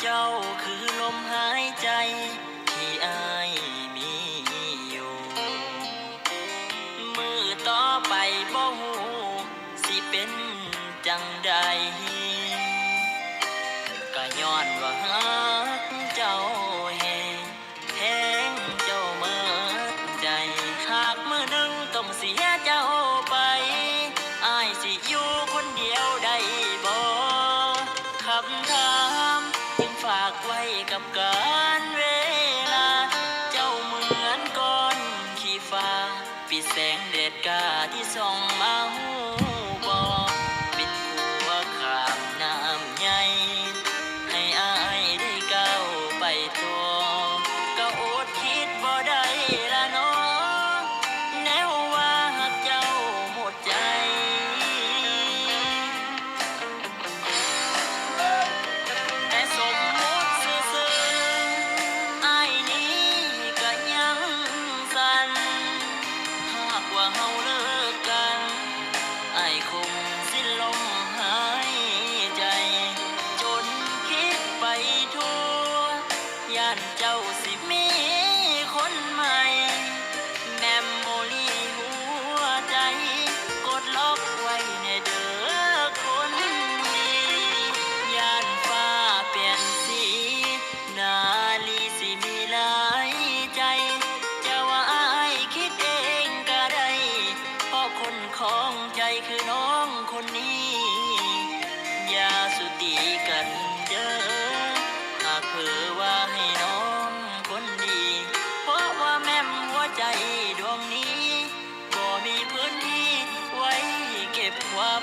ເຈົ້າຄືລົມຫາຍໃຈທີ່ອ້າຍມີຢູ່ ມື້ຕໍ່ໄປບໍ່ຮູ້ຊິເປັນຈັ່ງໃດ ກະຍ້ອນວ່າຮັກເຈົ້າແຮງ ແພງເຈົ້າເໝິດໃຈ ຫາກມື້ໜຶ່ງຕ້ອງເສຍເຈົ້າໄປ ອ້າຍຊິຢູ່ຄົນດຽວໄດ້ບໍ່? ຄຳຖາມຈຶ່ງຝາກໄວ້ກັບການເວລາ ເຈົ້າເໝືອນກ້ອນຂີ້ຟ້າ ປິດແສງແດດກາທີ່ສ່ອງມາ ຮູ້ບໍ່? ເປັນຜູ້ວ່າຂ້າມນ້ຳໃຫຍ່ ໃຫ້ອ້າຍໄດ້ກ້າວໄປຕໍ່ ກໍອົດຄິດບໍ່ໄດ້ລະເນາະ ແນວວ່າຮັກເຈົ້າໝົດໃຈ. ແຕ່ສົມມຸດຊື່ໆ ອ້າຍນີ້ກະຍັງສັ່ນ ຫາກວ່າເຮົາເລີກກັນ ອ້າຍຄົງສິ້ນລົມຫາຍໃຈ ຈົນຄິດໄປທົ່ວ ຢ້ານເຈົ້າຊິມີຄົນໃໝ່ ເມມໂມຣີຫົວໃຈ ກົດລັອກໄວ້ແດ່ເດີຄົນດີ ຢ້ານຟ້າປ່ຽນສີ ນາລີຊິມີຫຼາຍໃຈ ຈະວ່າອ້າຍຄິດເອງກະໄດ້ ເພາະຄົນຂອງໃຈຄືນ້ອງຄົນນີ້ ຢ່າສູ່ຕີກັນເດີ ຫາກເຜີວ່າໃຫ້ນ້ອງຄົນດີ ເພາະວ່າແມ່ມຫົວໃຈດວງນີ້ ບໍ່ມີພື້ນທີ່ໄວ້ເກັບຄວາມ